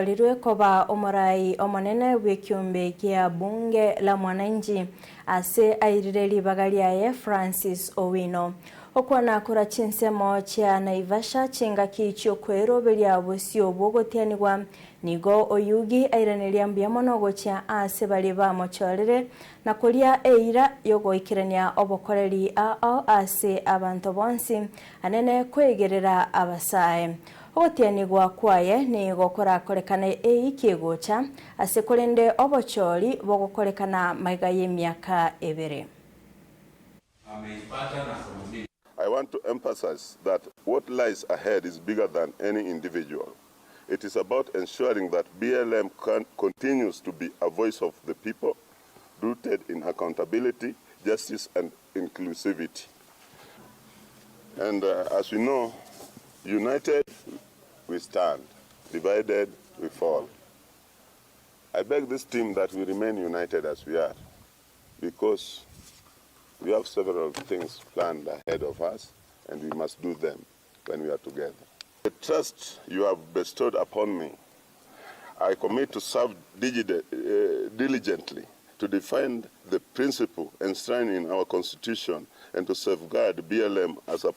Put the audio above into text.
Ochorirwe koba omorai omonene bw'ekiombe gia Bunge la Mwananchi ase airire ribaga riaye Francis Owino. Okwana korwa chinsemo chia Naivasha chingaki chi'okweroberia bosio bw'ogotianigwa nigo Oyugi airaneria mbuya mono gochia ase baria bamochorire na koria eira y'ogoikerania obokoreri ao ase abanto bonsi anene kwegerera abasae. Ogotianigwa kwaye nigo korakorekane eiki egocha, ase korende obochori bogokorekana magega y'emiaka ebere. I want to emphasize that what lies ahead is bigger than any individual. It is about ensuring that BLM continues to be a voice of the people, rooted in accountability, justice and inclusivity. And as we know, united we stand, divided we fall. I beg this team that we remain united as we are, because we have several things planned ahead of us and we must do them when we are together. The trust you have bestowed upon me, I commit to serve diligently, to defend the principle enshrined in our constitution and to safeguard BLM as a